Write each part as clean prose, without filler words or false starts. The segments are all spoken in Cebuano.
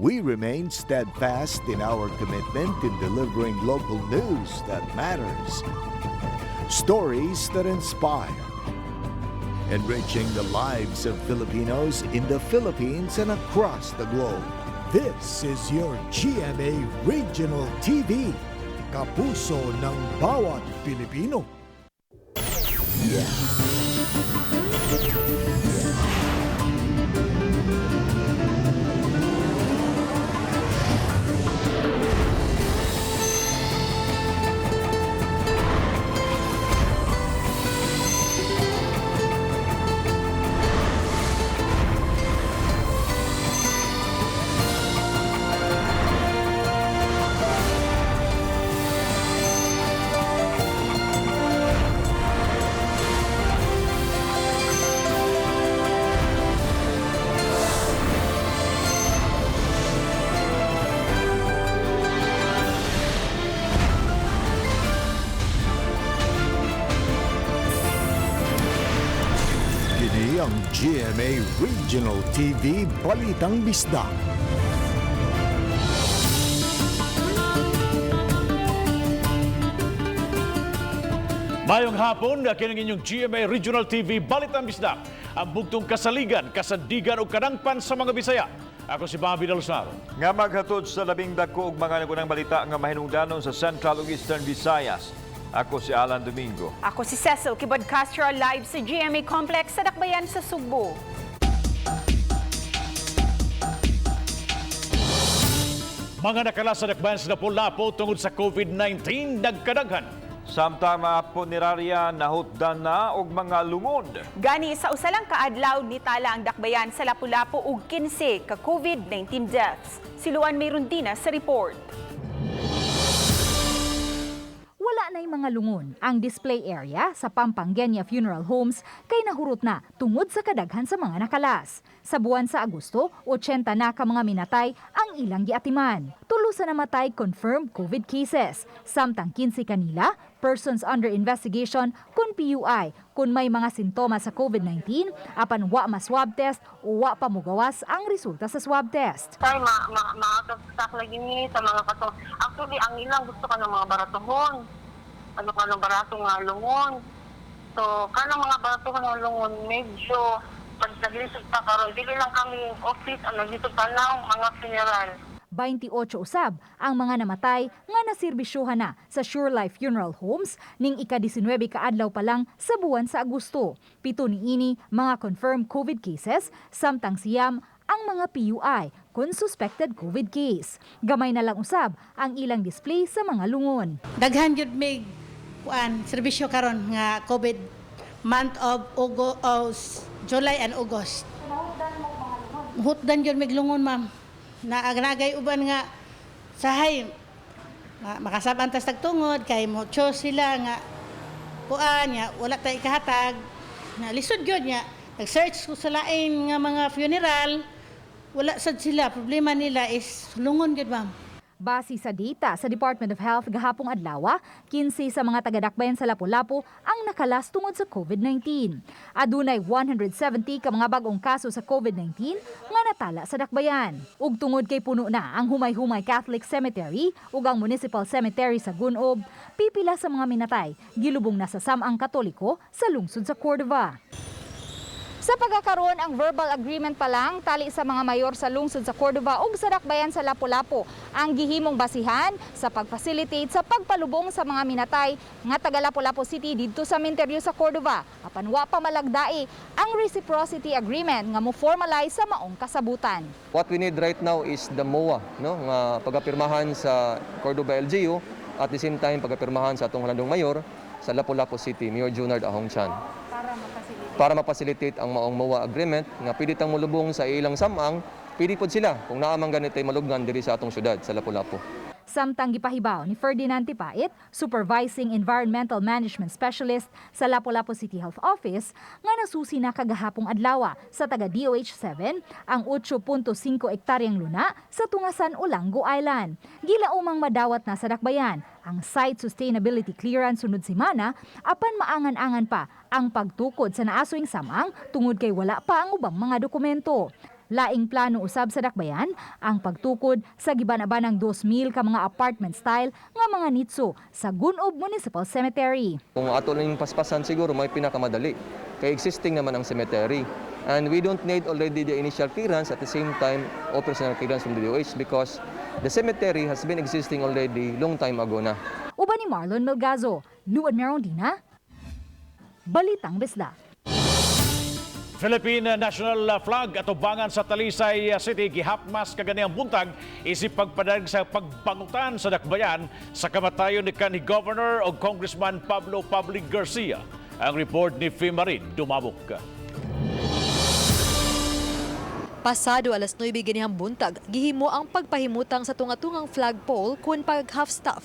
We remain steadfast in our commitment in delivering local news that matters, stories that inspire, enriching the lives of Filipinos in the Philippines and across the globe. This is your GMA Regional TV, kapuso ng bawat Pilipino. Kini ang GMA Regional TV Balitang Bisdak. Mayong hapon, kining inyong GMA Regional TV Balitang Bisdak. Ang bugtong kasaligan, kasandigan o kadangpan sa mga Bisaya. Ako si Bobby Del Saro. Nga maghatod sa labing dako og mga nagunang balita nga mahinungdanon sa Central ug Eastern Visayas. Ako si Alan Domingo. Ako si Cecil Kibod Castro, live sa GMA Complex sa Dakbayan sa Sugbo. Mga nakala sa dakbayan sa Lapu-Lapu tungod sa COVID-19 nagkadaghan. Samtang mga punerarya nahutdan na og mga lungon. Gani sa usalang kaadlaw nitala ang Dakbayan sa Lapu-Lapu og 15 ka COVID-19 deaths. Siluan may rundina sa report. Wala na'y mga lungon. Ang display area sa Pampangenya Funeral Homes kay nahurot na tungod sa kadaghan sa mga nakalas. Sa buwan sa Agosto, 80 na ka mga minatay ang ilang giatiman. Tulo sa namatay confirmed COVID cases. Samtang 15 kanila, persons under investigation kun PUI, kun may mga sintomas sa COVID-19, apan wa ma-swab test o wa pa mugawas ang resulta sa swab test. Tay, ma, ma, ma out of stock lagi ni sa mga kato. Actually, ang ilang gusto ka ng mga baratuhon. Ano ka ng barato nga lungon. So, kanang mga baratuhon nga lungon, medyo pag naglisod pa karon, dili lang kami office ang naglisod pa na mga funeral. 28 usab ang mga namatay nga naserbisyuhan na sa Sure Life Funeral Homes ning ika-19 kaadlaw pa lang sa buwan sa Agosto. Pito niini mga confirmed COVID cases, samtang 9 ang mga PUI kun suspected COVID case. Gamay na lang usab ang ilang display sa mga lungon. Daghan jud mig kuan serbisyo karon nga COVID month of August, July and August. Hutdan jud mig lungon, ma'am. Naagay uban nga sahay makasab-an tas tagtungod kay mo choose sila nga kuan nga wala tay ikahatag na lisod gyud nga nag-search ko sa lain nga mga funeral, wala sad sila. Problema nila is lungon gyud, ma'am. Base sa data sa Department of Health gahapong adlaw, 15 sa mga tagadakbayan sa Lapu-Lapu ang nakalas tungod sa COVID-19. Adunay 170 ka mga bagong kaso sa COVID-19 nga natala sa dakbayan. Ug tungod kay puno na ang Humay-Humay Catholic Cemetery ug ang Municipal Cemetery sa Gunob, pipila sa mga minatay gilubong na sa Samang Katoliko sa lungsod sa Cordova. Sa pagkakaroon, ang verbal agreement pa lang tali sa mga mayor sa lungsod sa Cordova ug sa dakbayan sa Lapu-Lapu ang gihimong basihan sa pag-facilitate sa pagpalubong sa mga minatay nga taga Lapu-Lapu City didto sa minteryo sa Cordova. Apan wa pa malagdai ang reciprocity agreement nga mo formalize sa maong kasabutan. What we need right now is the MOA, no, nga pagapirmahan sa Cordova LGU, at the same time pagapirmahan sa atong landong mayor sa Lapu-Lapu City, Mayor Junard Ahong Chan. Para ma-facilitate ang maong MOA agreement nga pwede tang molubong sa ilang samang, pwede pod sila kung naa man ganitay malugnan diri sa atong syudad sa Lapu-Lapu. Samtang gipahibaw ni Ferdinand Tipait, Supervising Environmental Management Specialist sa Lapu-Lapu City Health Office, nga nasusi na kagahapong adlaw sa taga DOH 7 ang 8.5 ektaryang luna sa Tungasan, Olango Island. Gilaumang madawat na sa dakbayan ang site sustainability clearance sunod semana, apan maangan-angan pa ang pagtukod sa naasoing samang tungod kay wala pa ang ubang mga dokumento. Laing plano usab sa Dakbayan ang pagtukod sa giban-abanang 2,000 ka mga apartment style nga mga nitso sa Gun-ob Municipal Cemetery. Kung ato lang yung paspasan, siguro may pinakamadali. Kay existing naman ang cemetery. And we don't need already the initial clearance, at the same time operational clearance from the DOH, because the cemetery has been existing already long time ago na. Uban ni Marlon Melgazo, Luan Merondina, Balitang Bisdak. Philippine National Flag atubangan sa Talisay City gihapmas kaganihang buntag isip pagpadag sa pagbangutan sa Dakbayan sa kamatayon ni kanhi Governor o Congressman Pablo Pablo Garcia. Ang report ni Fimarin Dumabok. Pasado alas 9 ganihang buntag, gihimo ang pagpahimutang sa tunga-tungang flagpole kun pag half staff.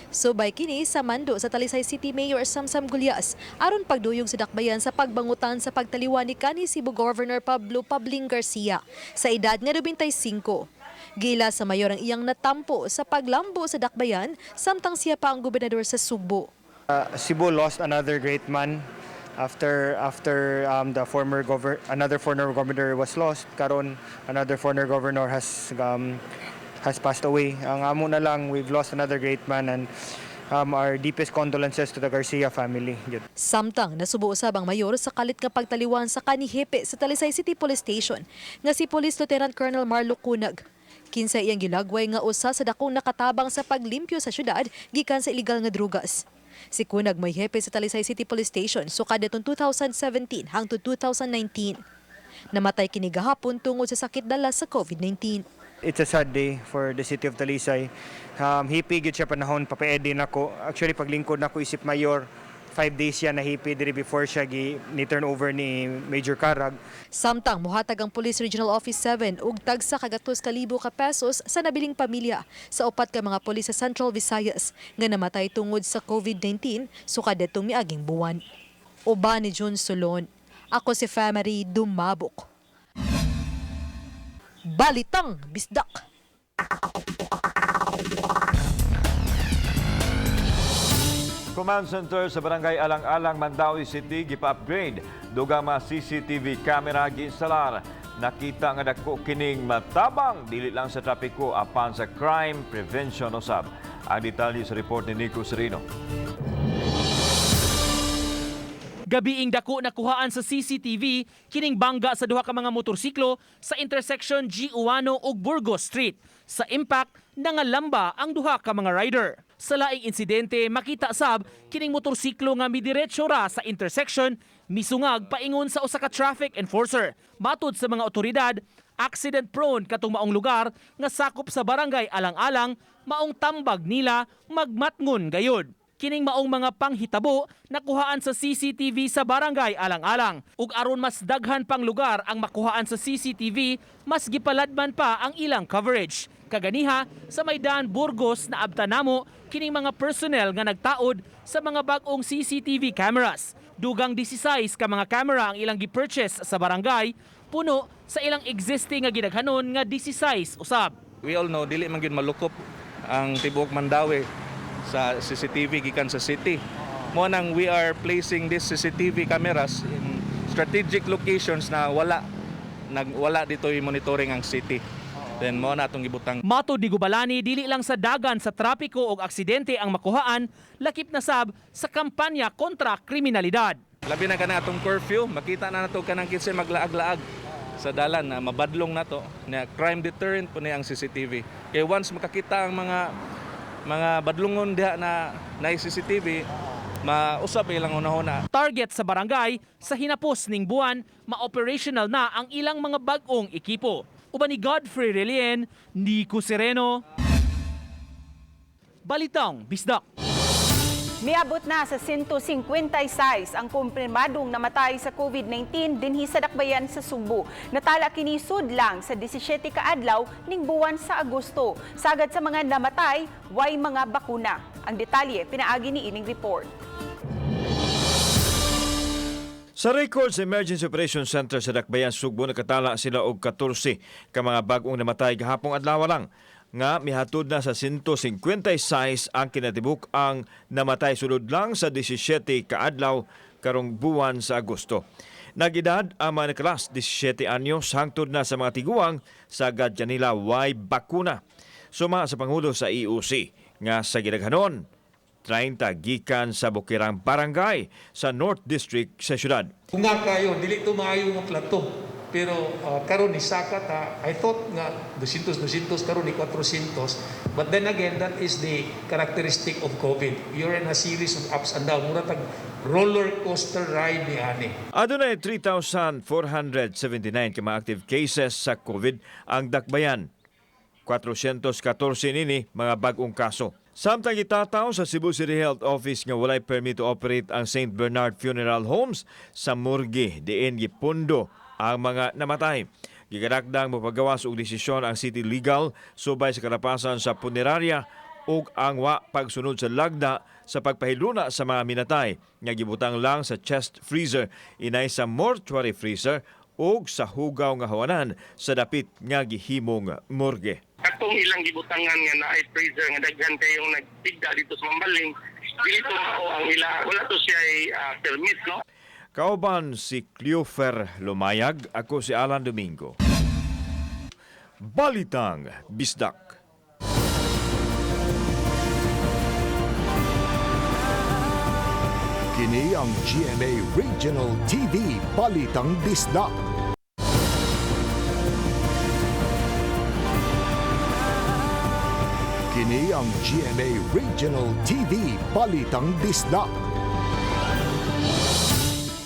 Subay kini sa mando sa Talisay City Mayor Samsam Gullas aron pagduyog sa Dakbayan sa pagbangutan sa pagtaliwan ni kanhi Cebu Governor Pablo Pabling Garcia sa edad nga 95. Gila sa mayor ang iyang natampo sa paglambo sa Dakbayan samtang siya pa ang gobernador sa Sugbo. Cebu lost another great man after the former governor, another former governor was lost. Karon, another former governor has passed away. Ang amo na lang, we've lost another great man and our deepest condolences to the Garcia family. Yun. Samtang nasubo usab ang mayor sa kalit nga pagtaliwan sa kanhi hepe sa Talisay City Police Station nga si Police Lieutenant Colonel Marlo Kunag. Kinsa iyang gilagway nga usa sa dakong nakatabang sa paglimpyo sa syudad gikan sa illegal nga drugas. Si Kunag may hepe sa Talisay City Police Station sukad atong 2017 hangtod 2019. Namatay kini gahapon tungod sa sakit dala sa COVID-19. It's a sad day for the city of Talisay. Hipi gyud siya panahon papaedi nako. Actually, paglingkod nako isip mayor, 5 days siya nahipi diri before siya gi ni turn over ni Major Carag. Samtang muhatag ang Police Regional Office 7 og tagsa kagatos kalibo ka pesos sa nabiling pamilya sa upat ka mga pulis sa Central Visayas nga namatay tungod sa COVID-19 sukad adtong miaging buwan. Uban ni Jun Solon. Ako si Family Dumabok. Balitang Bisdak. Command Center sa Barangay Alang-Alang, Mandaue City gipa-upgrade. Dugang mga CCTV camera giinstalar. Nakita nga dako kining matabang dili lang sa trapiko apan sa crime prevention usab. Ang detalye sa report ni Nico Serino. Gabiing dako nakuhaan sa CCTV kining bangga sa duha ka mga motorsiklo sa intersection G. Uwano ug Burgos Street. Sa impact, nangalamba ang duha ka mga rider. Sa laing insidente, makita sab kining motorsiklo nga midiretso ra sa intersection, misungag paingon sa usa ka traffic enforcer. Matud sa mga otoridad, accident prone katong maong lugar nga sakop sa Barangay Alang-Alang, maong tambag nila magmatngon gayud. Kining maong mga panghitabo nakuhaan sa CCTV sa Barangay Alang-Alang. Ug aron mas daghan pang lugar ang makuhaan sa CCTV, mas gipaladman pa ang ilang coverage. Kaganiha sa Maidan Burgos naabtan namo kining mga personnel nga nagtaod sa mga bag-ong CCTV cameras. Dugang 16 ka mga camera ang ilang gi-purchase sa barangay, puno sa ilang existing nga gidaghanon nga 16 usab. We all know dili man gyud malukop ang tibuok Mandaue sa CCTV gikan sa city. Mo nang we are placing these CCTV cameras in strategic locations na wala nag wala dito yung monitoring ang city. Then mo na atong gibutang. Matod ni Gubalani, dili lang sa dagan sa trapiko o aksidente ang makuhaan, lakip na sab sa kampanya kontra kriminalidad. Labi na kana atong curfew, makita na nato kanang kinsay maglaag-laag sa dalan na mabadlong nato na crime deterrent po ni ang CCTV. Kay once makakita ang mga badlongon diha na na CCTV, mausap ilang hunahuna. Target sa barangay, sa hinapos ning buwan, ma-operational na ang ilang mga bag-ong ekipo. Uban ni Godfrey Relien, Nico Sereno. Balitang Bisdak. Miabot na sa 156 ang kumpirmadong namatay sa COVID-19 dinhi sa Dakbayan sa Sugbo. Natala kini lang sa 17 ka adlaw ning buwan sa Agosto. Sagad sa mga namatay, way mga bakuna. Ang detalye pinaagi ni ining report. Sa records sa Emergency Operations Center sa Dakbayan, Sugbo, nakatala sila og 14 ka mga bag-ong namatay gahapong adlaw lang nga mihatod na sa 156 ang kinatibuk ang namatay sulod lang sa 17 kaadlaw karong buwan sa Agosto. Nag-edad ang mga nakalas 17 anyos hangtod na sa mga tiguang, sagad kanila way bakuna. Suma sa Pangulo sa EOC nga sa gidaghanon 30 gikan sa Bukirang Barangay sa North District sa syudad. Kung nga kayo, dili to maayo nga plato. Pero karon ni saka ta, I thought nga 200 200, karon ni 400. But then again, that is the characteristic of COVID. You're in a series of ups and downs. Mura tag roller coaster ride ni ani. Adunay 3,479 ka mga active cases sa COVID ang dakbayan. 414 nini mga bag-ong kaso. Samtang gitataw sa Cebu City Health Office nga walay permit to operate ang St. Bernard Funeral Homes sa morgue diin gipundo ang mga namatay. Gigadakdang mopagawas og desisyon ang City Legal subay sa kalapasan sa punerarya ug ang wa pagsunod sa lagda sa pagpahiluna sa mga minatay nga gibutang lang sa chest freezer inay sa mortuary freezer ug sa hugaw nga hawanan sa dapit nga gihimong morgue. Katong ilang gibutangan nga naay freezer nga daghan kayong nagtigda dito sa Mambaling, dili to mao ang ila, wala to siya permit, no. Kauban si Cleofer Lumayag, ako si Alan Domingo. Balitang Bisdak. Kini ang GMA Regional TV Balitang Bisdak. Kini ang GMA Regional TV Balitang Bisdak.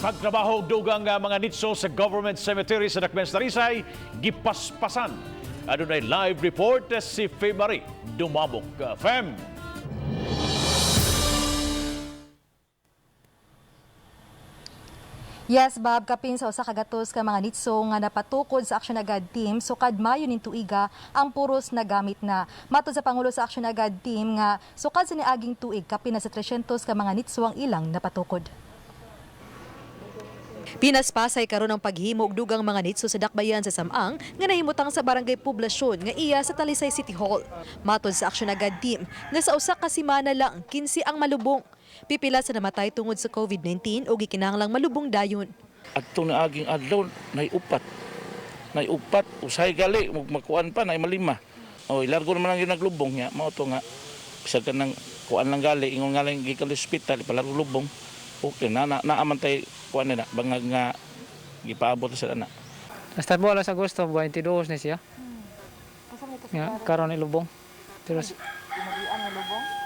Pagtrabaho og dugang mga nitso sa government cemetery sa Dakbayan sa Talisay, gipaspasan. Adunay live report si Femari Dumabok. Fem. Yes, Bob, kapin sa 100 ka mga nitso nga napatukod sa Action Agad team sukad Mayo ning tuiga ang puros nagamit na. Matod sa Pangulo sa Action Agad team nga sukad sa niaging tuig kapin na sa 300 ka mga nitso ang ilang napatukod. Pinaspasay karon ang paghimo og dugang mga nitso sa dakbayan sa Samang nga nahimutang sa Barangay Poblasyon nga iya sa Talisay City Hall. Matod sa Action Agad team nga sa 1 ka semana lang 15 ang malubong. Pipila sa namatay tungod sa COVID-19 o gikinahanglang malubong dayon. Adtong naaging adlaw nay upat. Nay upat usahay gali ug makuan pa nay malima. O ilargo naman ang naglubong niya mao to nga bisag ka nang kuan lang gali ingon nga lang gikan sa ospital ipalargo lubong. Okay na na naaman tay kuan nila bangag nga gipaabot sa ana. Hasta bola sa Agosto, 22 ni siya. Nga, karon ilubong. Pero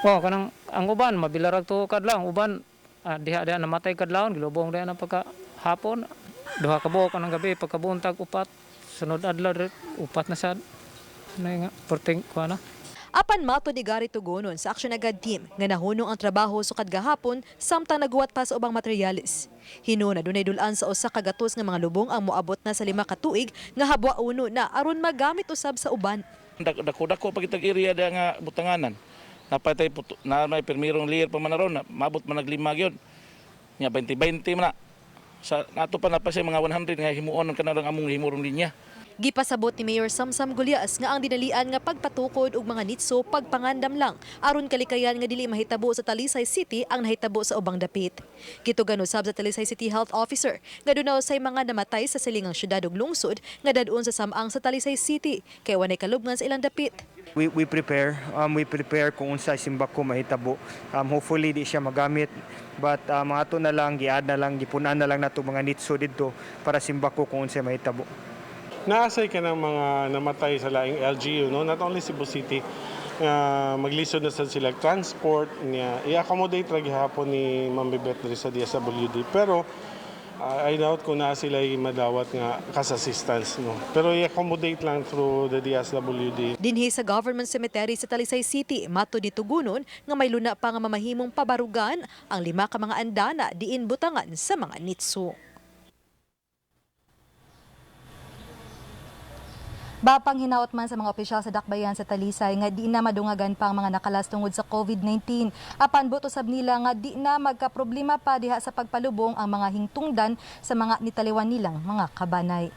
oh, kanang ang uban mabilarag to kadlaw, ang uban diha diha namatay kadlawon, gilubong diha na pagka hapon, 2 ka buok kanang gabi, pagkabuntag upat, sunod adlaw upat na sad. Ano nga, perting kuan na. Apan matod ni Gary Tugonon sa Action Agad team nga nahunong ang trabaho sukad gahapon samtang naguwat pa sa ubang materyales. Hinuon na dunay dul-an sa 100 nga mga lubong ang moabot na sa 5 ka tuig nga habwa uno na aron magamit usab sa uban. Dako dako pa kitag area diha nga butanganan. Napatay puto, na may pirmirong layer pa man na ron, na mabot man naglima gyud. Nya 20-20 man na. Sa nato pa na pa siya mga 100 nga himuon ang kanang among himurong linya. Gipasabot ni Mayor Samsam Gullas nga ang dinalian nga pagpatukod og mga nitso pagpangandam lang aron kalikayan nga dili mahitabo sa Talisay City ang nahitabo sa ubang dapit. Gitugan usab sa Talisay City Health Officer nga duna say mga namatay sa silingang syudad ug lungsod nga dad-on sa samang sa Talisay City kay walay kalubngan sa ilang dapit. We prepare kung unsa simbako mahitabo. Hopefully di siya magamit, but ato na lang giad na lang, gipunan na lang nato mga nitso didto para simbako kung unsa mahitabo. Naasay ka ng mga namatay sa laing LGU, no? Not only Cebu City, maglisod na sad sila transport niya. I-accommodate ra gihapon ni Ma'am Bibet diri sa DSWD. Pero I doubt kung naa sila madawat nga cash assistance, no? Pero i-accommodate lang through the DSWD. Dinhi sa government cemetery sa Talisay City, matod ni Tugunon nga may luna pa nga mamahimong pabarugan ang 5 ka mga andana diin butangan sa mga nitso. Bapang hinaot man sa mga opisyal sa dakbayan sa Talisay nga di na madungagan pa ang mga nakalas tungod sa COVID-19. Apan buot usab nila nga di na magkaproblema pa diha sa pagpalubong ang mga hingtungdan sa mga nitaliwan nilang mga kabanay.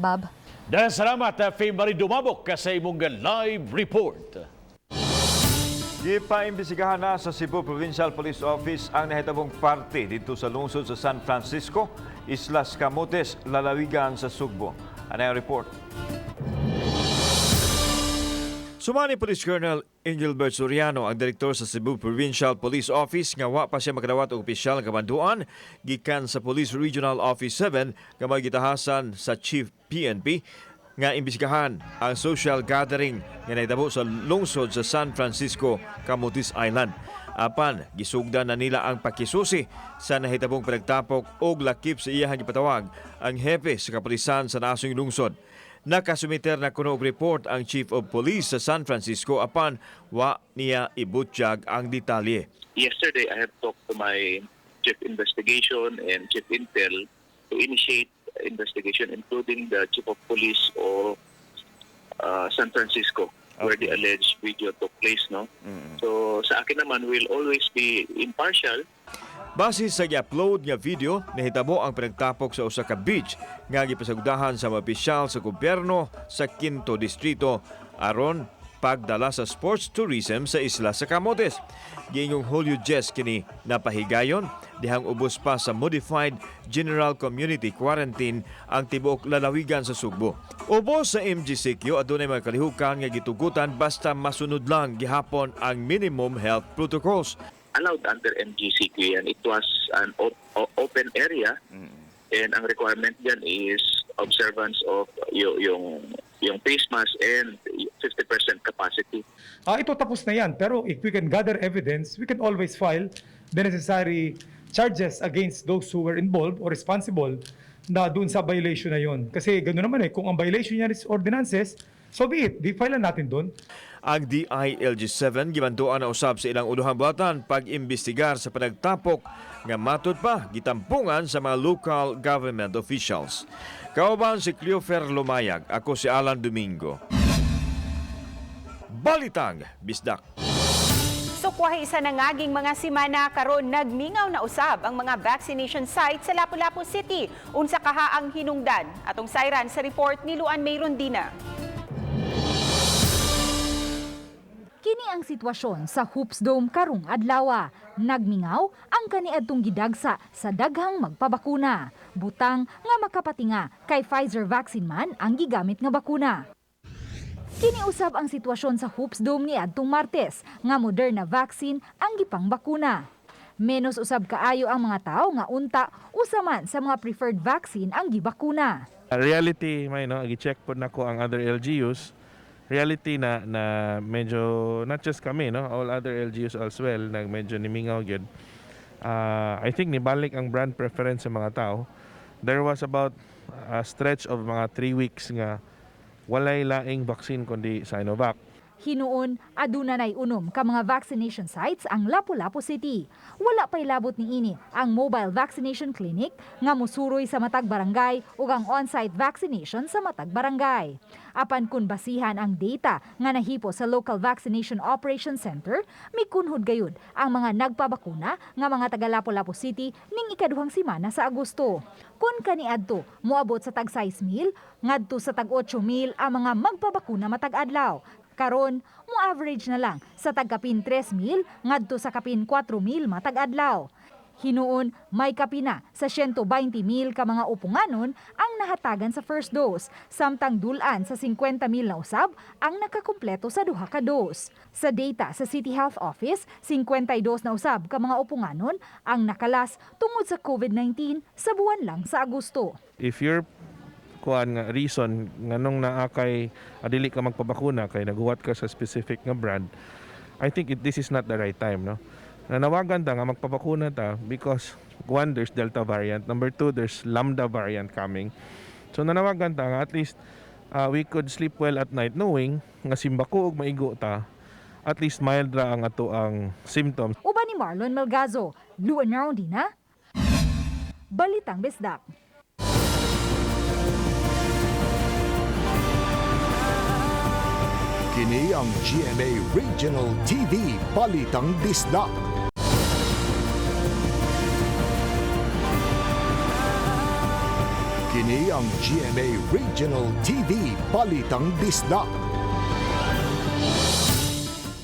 Bob? Daghang salamat, Faye Marie Dumabok, sa imong live report. Gipaimbestigahan na sa Cebu Provincial Police Office ang nahitabong parte dito sa lungsod sa San Francisco. Islas Camotes, lalawigan sa Sugbo. Ano ang report? Sumani Police Colonel Engelbert Soriano, ang direktor sa Cebu Provincial Police Office, nga wa pa siya makadawat og opisyal nga kamanduan gikan sa Police Regional Office 7 nga may gitahasan sa Chief PNP nga imbestigahan ang social gathering nga nahitabo sa lungsod sa San Francisco, Camotes Island. Apan gisugdan na nila ang pakisusi sa nahitabong pinagtapok og lakip sa iyahang gipatawag ang hepe sa kapulisan sa nasong lungsod. Nakasumiter na kuno og report ang Chief of Police sa San Francisco, apan wa niya ibutyag ang detalye. Yesterday, I have talked to my chief investigation and chief intel to initiate investigation, including the chief of police of San Francisco, where the alleged video took place. No, so sa akin naman, will always be impartial. Base sa gi-upload nga video, nahitabo ang pinagtapok sa usa ka beach nga gipasagdahan sa mga opisyal sa gobyerno sa Quinto Distrito aron pagdala sa sports tourism sa isla sa Camotes. Giingong Hulyo 10 kini napahigayon dihang ubos pa sa modified General Community Quarantine ang tibuok lalawigan sa Sugbo. Ubos sa MGCQ, adunay mga kalihukan nga gitugutan basta masunod lang gihapon ang minimum health protocols. Allowed under MGCQ and it was an open area and ang requirement dyan is observance of yung face mask and 50% capacity. Ito tapos na yan. Pero if we can gather evidence, we can always file the necessary charges against those who were involved or responsible na dun sa violation na yon. Kasi ganoon naman eh, kung ang violation niya is ordinances, so be it, di file natin dun. Ang DILG-7 gibantuan na usab sa ilang uluhang buhatan pag-imbestigar sa panagtapok nga matud pa gitampungan sa mga local government officials. Kauban si Cleofer Lumayag, ako si Alan Domingo. Balitang Bisdak. Sukwahi sa nangaging mga simana, karon nagmingaw na usab ang mga vaccination sites sa Lapu-Lapu City. Unsa kaha ang hinungdan? Atong sayran sa report ni Luan May Rondina. Kini ang sitwasyon sa Hoops Dome karong adlawa. Nagmingaw ang kaniadtong gidagsa sa daghang magpabakuna. Butang nga makapatinga kay Pfizer vaccine man ang gigamit nga bakuna. Kini usab ang sitwasyon sa Hoops Dome ni adtong Martes nga Moderna vaccine ang gipangbakuna. Menos usab kaayo ang mga tao nga unta usa man sa mga preferred vaccine ang gibakuna. Reality may no, gi-check pod nako ang other LGUs. Reality na medyo not just kami, no, all other LGUs as well nag medyo nimingaw gyud. I think nibalik ang brand preference sa mga tao. There was about a stretch of mga 3 weeks nga walay laing vaccine kundi Sinovac. Hinuon, aduna nay 6 ka mga vaccination sites ang Lapu-Lapu City. Wala pa'y labot ni ini ang mobile vaccination clinic nga musuroy sa matag barangay ug ang on-site vaccination sa matag barangay. Apan kun basihan ang data nga nahipo sa Local Vaccination Operation Center, mikunhod gayud ang mga nagpabakuna nga mga taga Lapu-Lapu City ning ikaduhang semana sa Agosto. Kun kaniadto moabot sa tag 6,000 ngadto sa tag 8,000 ang mga magpabakuna matag adlaw. Karon, mo-average na lang sa tagkapin 3,000 ngadto sa kapin 4,000 matag adlaw. Hinuon, may kapina sa 120,000 ka mga upunganon ang nahatagan sa first dose, samtang dulan sa 50,000 na usab ang nakakumpleto sa duha ka dose. Sa data sa City Health Office, 52 na usab ka mga upunganon ang nakalas tungod sa COVID-19 sa buwan lang sa Agosto. If you're kuan nga reason nganong naa kay dili ka magpabakuna kay naguwat ka sa specific nga brand, I think this is not the right time, no. Nanawagan ta nga magpabakuna ta because one, there's Delta variant, number two, there's Lambda variant coming. So nanawagan ta nga at least we could sleep well at night knowing nga simbako og maigo ta, at least mild ra ang ato ang symptoms. Uban ni Marlon Melgazo, Luan Merondina, Balitang Bisdak. Kini ang GMA Regional TV Balitang Bisdak. Kini ang GMA Regional TV Balitang Bisdak.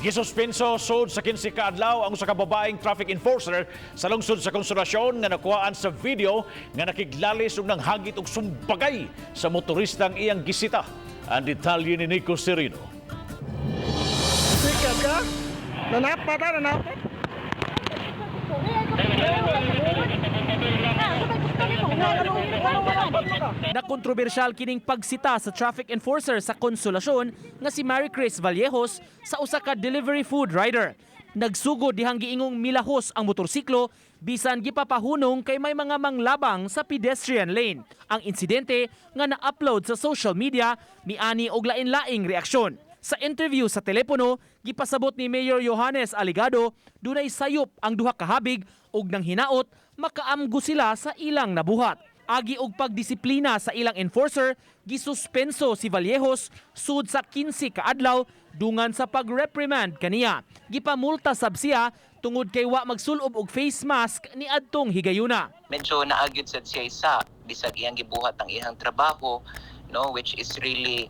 Gisuspenso sud sa 15 ka adlaw ang usa ka babaeng traffic enforcer sa lungsod sa Konsolasyon nga nakuhaan sa video nga nakiglalis ug nanghagit og sumbagay sa motoristang iyang gisita. Ang detalye ni Nico Serino. Sikat ka? Nanapat ha, nanapat? Nakontrobersyal kining pagsita sa traffic enforcer sa Konsolasyon nga si Mary Chris Vallejos sa usa ka delivery food rider. Nagsugod dihang giingong milahos ang motorsiklo bisan gipapahunong kay may mga manglabang sa pedestrian lane. Ang insidente nga na-upload sa social media miani og lain-laing reaksyon. Sa interview sa telepono, gipasabot ni Mayor Johannes Aligado dunay sayop ang duha ka habig ug nang hinaot makaamgo sila sa ilang nabuhat. Agi og pagdisiplina sa ilang enforcer, gisuspenso si Vallejos sud sa 15 ka adlaw dungan sa pag-reprimand kaniya. Gipamulta sab siya tungod kay wa magsulob og face mask ni adtong higayuna. Medyo naagyod sad siya isa bisag iyang gibuhat ang iyang trabaho, no, which is really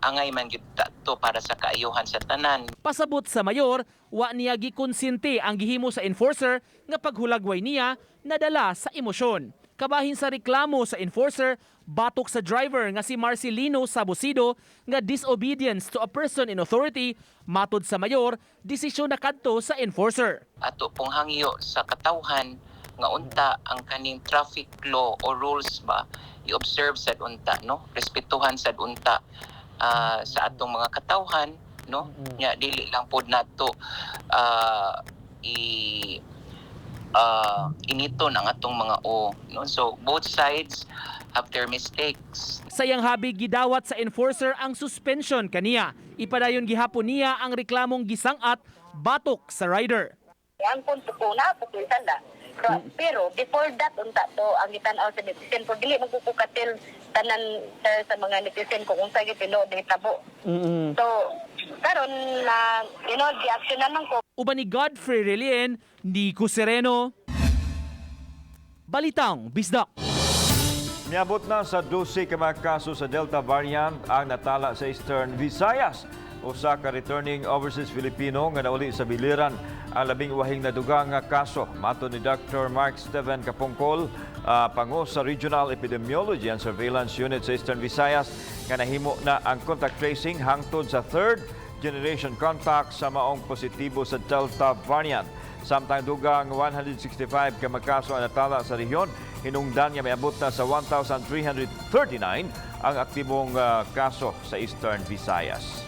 angay man gyud to para sa kaayuhan sa tanan. Pasabot sa mayor, wa niya gikonsente ang gihimo sa enforcer nga paghulagway niya nadala sa emosyon. Kabahin sa reklamo sa enforcer, batok sa driver nga si Marcelino Sabosido nga disobedience to a person in authority, matod sa mayor, desisyon na kadto sa enforcer. Ato pong hangyo sa katawhan nga unta ang kaning traffic law o rules ba i-observe sad unta, no, respetuhan sad unta sa atong mga katawhan, no, nya dili lang pod nato i initon ang atong mga o, no, so both sides have their mistakes. Sa iyang habig gidawat sa enforcer ang suspension kaniya. Ipadayon gihapon niya ang reklamong gisangat batok sa rider. Ang punto ko na po sala. Pero before that unta to ang gitan-aw sa netizen ko dili magkukukatil tanan sir, sa mga netizen ko kung sa tinuod nahitabo. So karon na di-action na man ko. Uban ni Godfrey Relien, Nico Sereno. Balitang Bisdak. Miabot na sa 12 ka mga kaso sa Delta variant ang natala sa Eastern Visayas. Usa ka returning overseas Filipino nga nauli sa biliran ang 11 na dugang nga kaso. Matod ni Dr. Mark Steven Capongcol, pango sa Regional Epidemiology and Surveillance Unit sa Eastern Visayas, nga nahimo na ang contact tracing hangtod sa third generation contact sa maong positibo sa Delta variant. Samtang dugang 165 ka mga kaso ang natala sa rehiyon, hinungdan nga miabot na sa 1,339 ang aktibong kaso sa Eastern Visayas.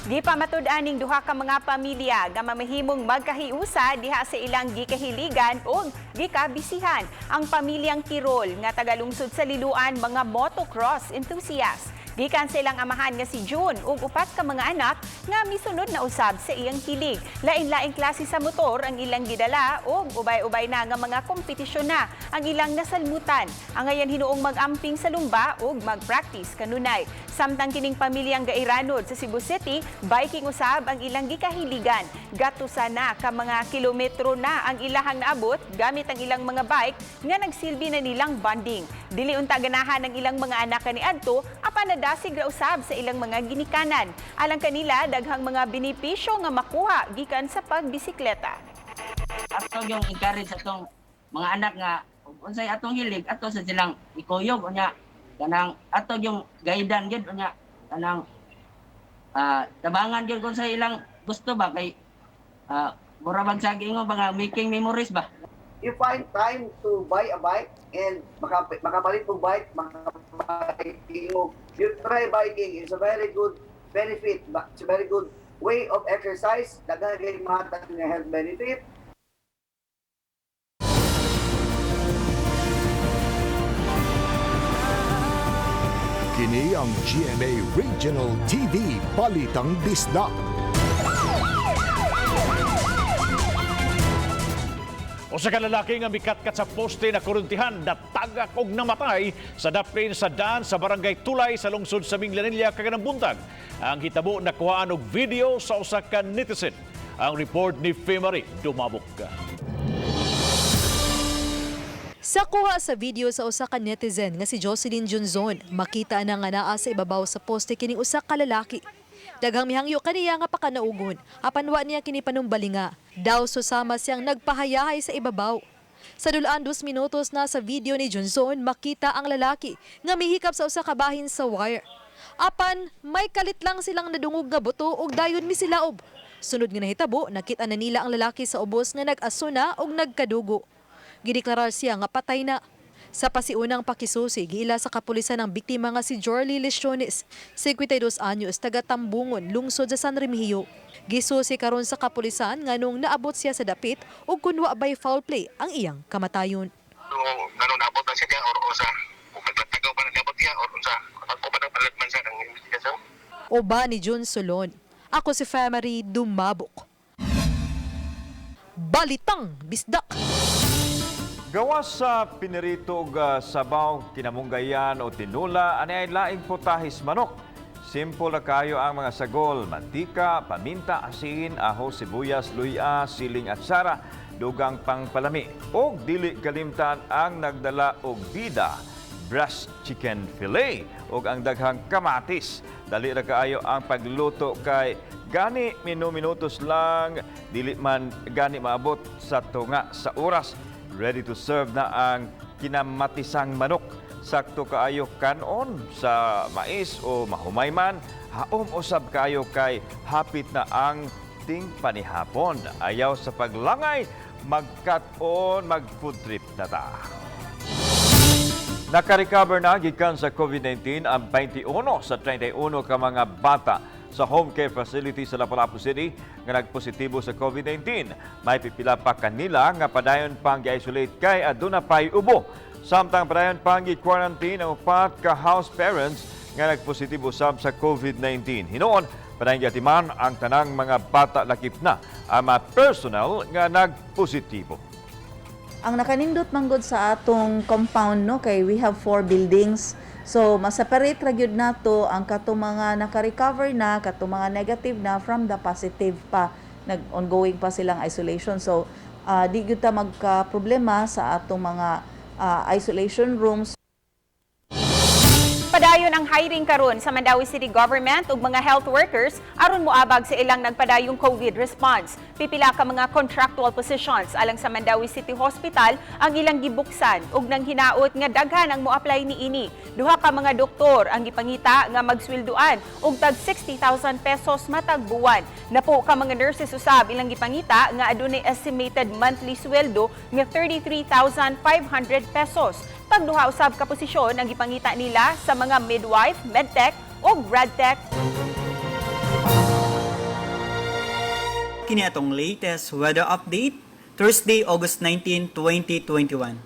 Di pa matud-aning duha ka mga pamilya nga mamahimong magkahiusa diha sa ilang gikahiligan o gikabisihan. Ang pamilyang Tirol nga tagalungsod sa Liluan, mga motocross enthusiast. Gikan sa ilang amahan nga si June ug upat ka mga anak nga misunod na usab sa iyang hilig. Lain-laing klase sa motor ang ilang gidala ug ubay-ubay na nga mga kompetisyon na ang ilang nasalmutan. Angayan hinuong mag-amping sa lumba ug mag-practice kanunay. Samtang kining pamilyang gairanod sa Cebu City, biking usab ang ilang gikahiligan. Gatusan na ka mga kilometro na ang ilahang naabot gamit ang ilang mga bike nga nagsilbi na nilang bonding. Dili unta ganahan ang ilang mga anak kaniadto apan nadasig ra usab sa ilang mga ginikanan. Alang kanila daghang mga benepisyo nga makuha gikan sa pagbisikleta. Ato yung encourage atong mga anak nga unsay atong hilig ato sa silang ikuyog, unya kanang ato yung guidance gyud, unya kanang tabangan gyud kung sa ilang gusto ba, kay mura bag sa ingon ba nga making memories ba. You find time to buy a bike and makapalit og bike, makabiking mo. You try biking, it's a very good benefit. It's a very good way of exercise. Daghan kay mahatag nga health benefit. Kini ang GMA Regional TV Balitang Bisdak. Usa ka lalaki nga mikatkat sa poste na kuruntihan natagak og namatay sa daplin sa daan sa barangay Tulay sa lungsod sa Minglanilla kaganang buntag. Ang hitabo nakuhaan og video sa usa ka netizen. Ang report ni Femari Dumabok. Sa kuha sa video sa usa ka netizen nga si Jocelyn Junzon, makita na nga naa sa ibabaw sa poste kining usa ka lalaki. Daghang mihangyo kaniya nga pakanaugon, apan wa niya kini panumbalinga. Daw susama siyang nagpahayahay sa ibabaw. Sa dulaan 2 minutos na sa video ni Junzon, makita ang lalaki nga mihikap sa usa ka bahin sa wire. Apan may kalit lang silang nadungog nga buto ug dayon misilaob. Sunod nga nahitabo, nakita na nila ang lalaki sa ubos nga nag-aso na ug nagkadugo. Gideklarar siya nga patay na. Sa pasiunang pakisusi, giila sa kapulisan ang biktima nga si Jorly Lesiones, 52 anyos, taga Tambungon, lungsod sa San Remigio. Gisusi karon sa kapulisan nganong naabot siya sa dapit ug kunwa by foul play ang iyang kamatayon. So, ganun naabot na siya or unsa? Kung nagtatagaw ba na naabot niya or unsa? Ako ba nang palatman sa ang investigasyon? Uban ni Jun Solon. Ako si Famary Dumabok. Balitang Bisdak. Gawas sa pinirito og sabaw, kinamunggayan o tinula, ani ay laing putahis manok. Simple na kayo ang mga sagol: mantika, paminta, asin, aho, sibuyas, luya, siling atsara, dugang pangpalami. Og dili kalimtan ang nagdala og bida, breast chicken fillet ug ang daghang kamatis. Dali ra kaayo ang pagluto kay gani minu-minutos lang, dili man gani maabot sa tunga sa oras. Ready to serve na ang kinamatisang manok. Sakto kaayo kanon sa mais o mahumay man, haom usab kaayo kay hapit na ang ting panihapon. Ayaw sa paglangay, magkat-on, mag-food trip na ta. Nakarecover na gikan sa COVID-19 ang 21 sa 31 ka mga bata sa home care facility sa Lapu-Lapu City nga nagpositibo sa COVID-19. May pipila pa kanila nga padayon pang gi-isolate kay aduna pay ubo. Samtang padayon pang gi-quarantine ang upat ka house parents nga nagpositibo sab sa COVID-19. Hinuon, padayon giatiman ang tanang mga bata, lakip na ang mga personnel nga nagpositibo. Ang nakanindot manggod sa atong compound, no, kay we have four buildings. So ma-separate ra gyud nato ang katong mga naka-recover na, katong mga negative na from the positive pa. Nag ongoing pa silang isolation. So di gyud ta magka problema sa atong mga isolation rooms. Padayon ang hiring karon sa Mandaue City Government ug mga health workers aron moabag sa ilang nagpadayong COVID response. Pipila ka mga contractual positions alang sa Mandaue City Hospital ang ilang gibuksan ug nang hinaot nga daghan ang mo-apply niini. Duha ka mga doktor ang gipangita nga magsweldoan og tag 60,000 pesos matag buwan. Napo ka mga nurses usab ilang gipangita nga adunay estimated monthly sweldo nga 33,500 pesos. Tagduha usab ka posisyon ang gipangita nila sa mga midwife, medtech ug radtech. Kini atong latest weather update Thursday, August 19, 2021.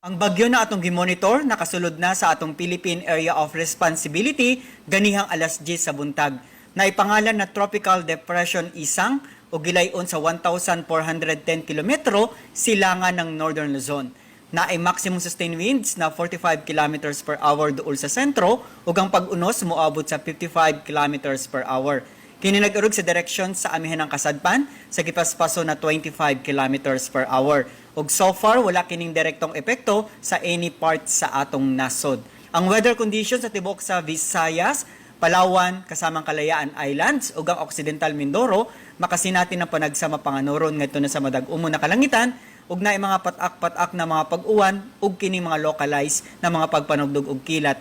Ang bagyo na atong gimonitor nakasulod na sa atong Philippine Area of Responsibility ganihang alas 10 sa buntag. Naipangalan na Tropical Depression Isang o gilayon sa 1,410 kilometro silangan ng Northern Luzon. Naay maximum sustained winds na 45 kilometers per hour duol sa sentro ug ang pag-unos moabot sa 55 kilometers per hour. Kini nag-urog sa direksyon sa amihan ng kasadpan sa gipaspaso na 25 kilometers per hour. Ug so far wala kining direktong epekto sa any part sa atong nasod. Ang weather conditions sa tibuok sa Visayas, Palawan, kasamang Kalayaan Islands ug ang Occidental Mindoro makasinati ng panagsama panganuron ngadto na sa madag-umo na kalangitan ug naay mga patak-patak na mga pag-uwan ug kini mga localized na mga pagpanugdog og kilat.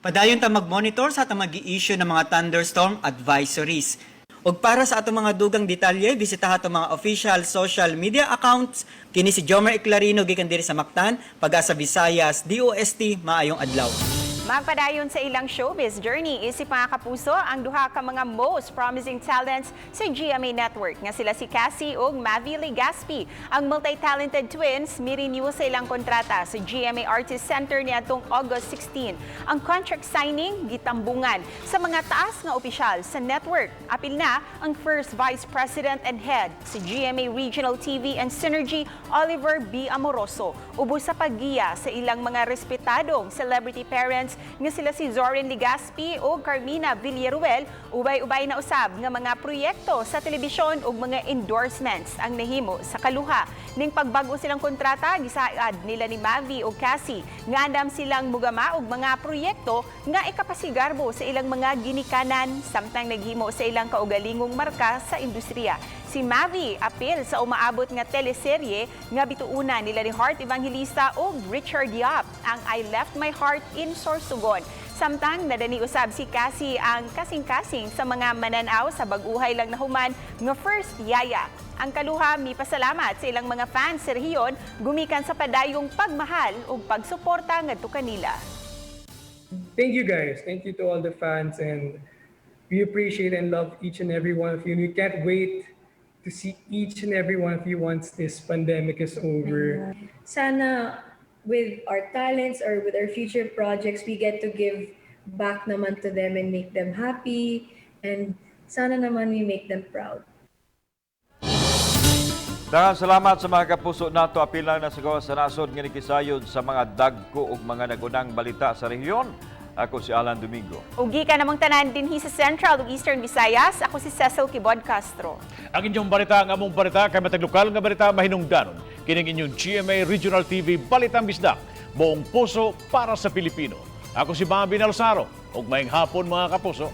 Padayon ta mag-monitor sa atong mag-i-issue ng mga thunderstorm advisories. Ug para sa atong mga dugang detalye, bisitaha atong mga official social media accounts. Kini si Jomer Eclarino gikan diri sa Mactan, Pag-asa Visayas, DOST, maayong adlaw. Magpadayon sa ilang showbiz journey, isip mga kapuso ang duha ka mga most promising talents sa GMA Network nga sila si Cassie ug Mavy Legaspi. Ang multi-talented twins mi-renew sa ilang kontrata sa GMA Artist Center niadtong August 16. Ang contract signing gitambungan sa mga taas nga opisyal sa network. Apil na ang First Vice President and Head sa GMA Regional TV and Synergy, Oliver B. Amoroso, ubos sa paggiya sa ilang mga respetadong celebrity parents. talents nga sila si Zoren Legaspi ug Carmina Villaruel, ubay-ubay na usab nga mga proyekto sa telebisyon ug mga endorsements ang nahimo sa kaluha. Ning pagbag-o silang kontrata, gisaad nila ni Mavy ug Cassie nga andam silang mugama og mga proyekto nga ikapasigarbo sa ilang mga ginikanan samtang naghimo sa ilang kaugalingong marka sa industriya. Si Mavy apil sa umaabot nga teleserye nga bituuna nila ni Heart Evangelista ug Richard Yap, ang I Left My Heart in Sorsogon. Samtang nadani usab si Cassie ang kasing-kasing sa mga mananaw sa bag-uhay lang nahuman nga First Yaya. Ang kaluha mipasalamat sa ilang mga fans sa rehiyon gumikan sa padayong pagmahal ug pagsuporta ngadto kanila. Thank you, guys. Thank you to all the fans, and we appreciate and love each and every one of you. And we can't wait to see each and every one of you once this pandemic is over. Sana with our talents or with our future projects, we get to give back naman to them and make them happy. And sana naman we make them proud. Daghang salamat sa mga kapuso nato, apil na sa gawas sa nasod nga nikisayod sa mga dagko ug mga nagunang balita sa rehiyon. Ako si Alan Domingo. Ug gikan namong tanan dinhi sa Central ug Eastern Visayas, ako si Cecil Kibod Castro. Ang inyong balita, ang among balita, kay matag lokal nga balita mahinungdanon. Kining inyong GMA Regional TV Balitang Bisdak. Buong puso para sa Pilipino. Ako si Bambi Nalsaro. Ug maayong hapon, mga kapuso.